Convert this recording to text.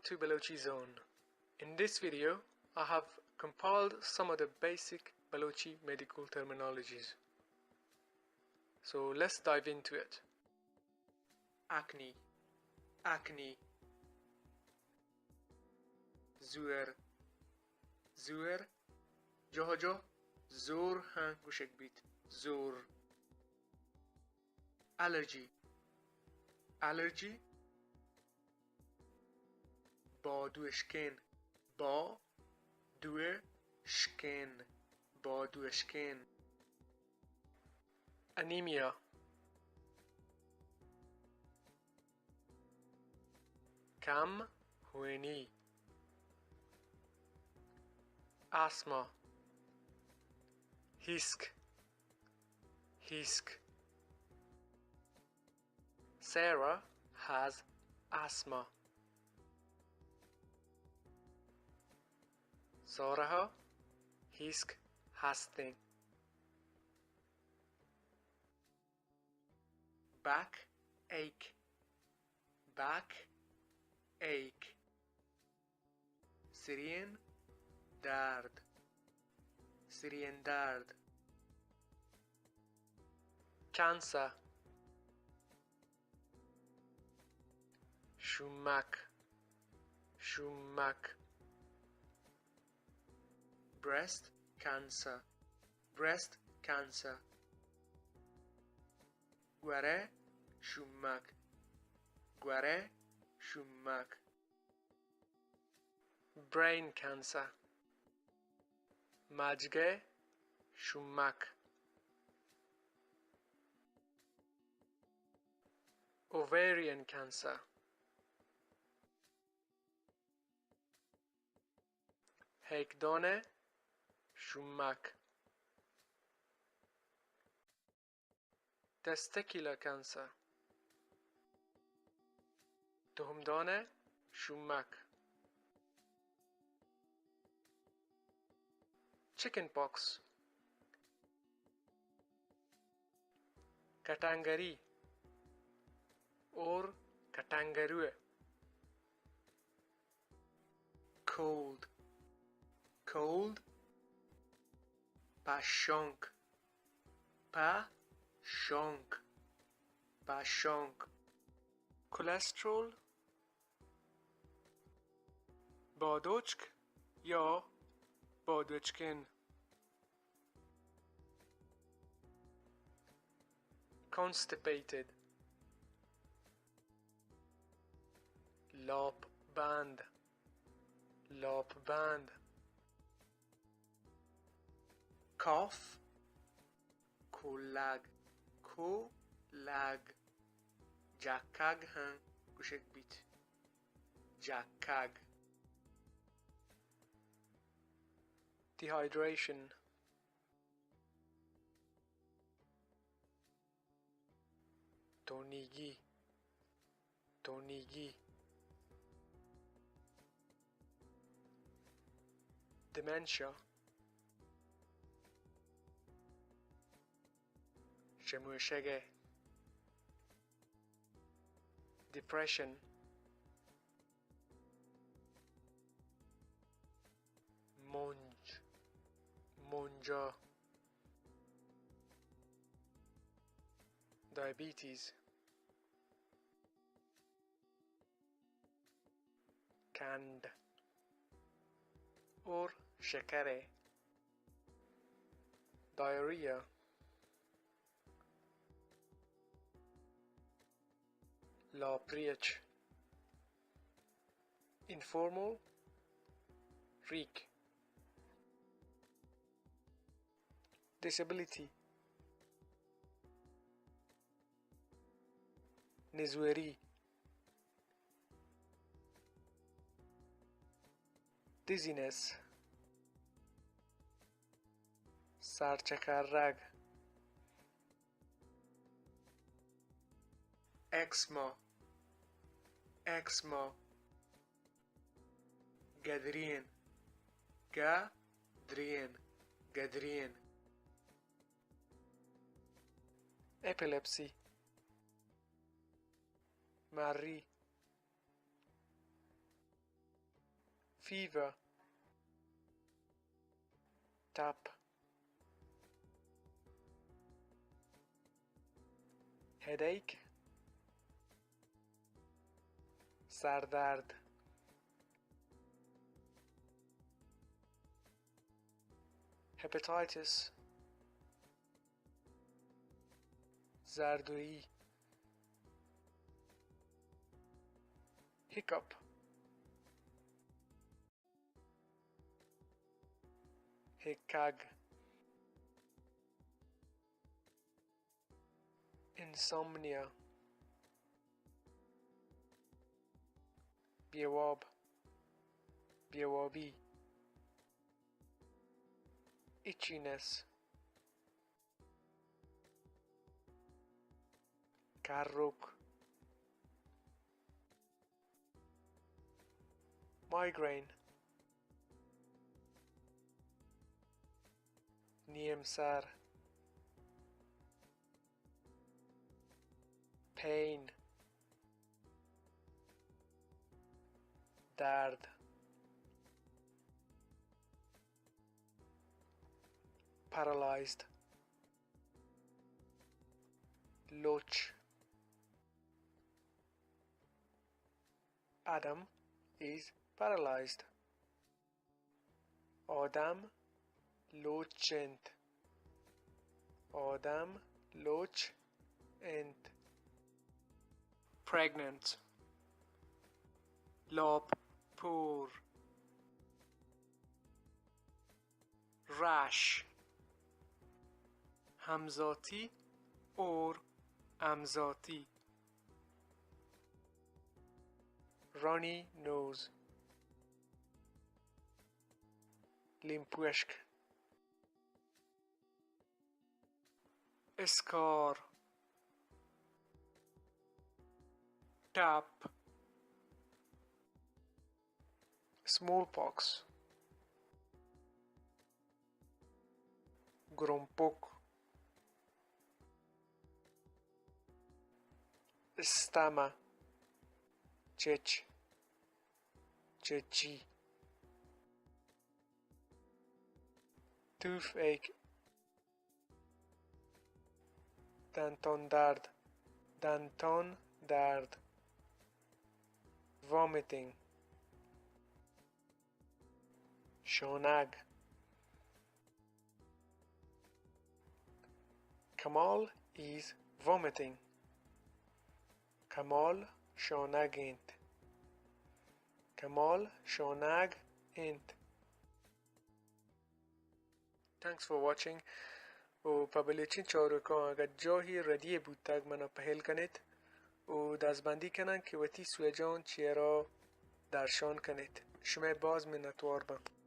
to Balochi Zone. In this video, I have compiled some of the basic Balochi medical terminologies. So let's dive into it. اکنی، اکنی. زور، زور. جاہ جاہ زور ہم گوشگ بیت. زور. Allergy, allergy. بادوشکین، با، دو، شکین. بادوشکین. انیمیا. کم هوینی. آسما. هیسک، هیسک. Sarah has asthma. سارہ ءَ ہیسک ہستیں. بیک ایک، بیک ایک. سرین درد، سرین درد. کانسر، شومک، شومک. Breast cancer, breast cancer. گورے شومک، گورے شومک. برین کانسر، مجگے شومک. اوویرین کانسر، ہیکدانہ شومک. تستیکولر کانسر، تہمدانہ شومک. چکن پاکس، کٹانگری اور کٹانگروہ. Cold, cold. پشانک، پشانک، پشانک. کلسترول، بادوچک یا بادوچکن. کانسٹیپیٹڈ، لاپ بند، لاپ بند. کاف، کولگ، کولگ. جکگ ہم گوشگ بیت، جکگ. ڈیہائیڈریشن، تونیگی، تونیگی. ڈیمنشیا، شموشگے. ڈپریشن، مونج، مونجا. ڈائبیٹیز، کھنڈ اور شکرے. ڈائریا، لاپریچ، انفارمل، ریک. ڈسیبلٹی، نزوری. ڈیزینس، سرچکرگ. ایکسما، ایکسما. گدرین، گدرین، گدرین. ایپیلیپسی، مری. Fever. تب. Headache. سردرد. Hepatitis. زردویی. Hiccup. هکگ. Insomnia. بیواب، بیوابی. Itchiness. کروک. Migraine. نیم سر. Pain. درد. Paralyzed. لوچ. Adam is paralyzed. آدم لوچ انت. آدم لوچ انت. Pregnant. لاپ پور. Rash. همزاتی اور امزاتی. Runny nose. لیمپوشک. اسکار. ٹپ. Smallpox. گرمپک. استما. چچ. چچی. Toothache. دندان درد. دندان درد. Vomiting. شانگ. کمال is vomiting. کمال شانگ انت. کمال شانگ انت. Thanks for watching. و پہ بلوچیں چاروکاں اگاں جاہے ردی بوتگ منا پہل کنیت و دزبندی کناں کہ وتی سوجاں چیرا درشان کنیت. شمئے باز منتوار باں.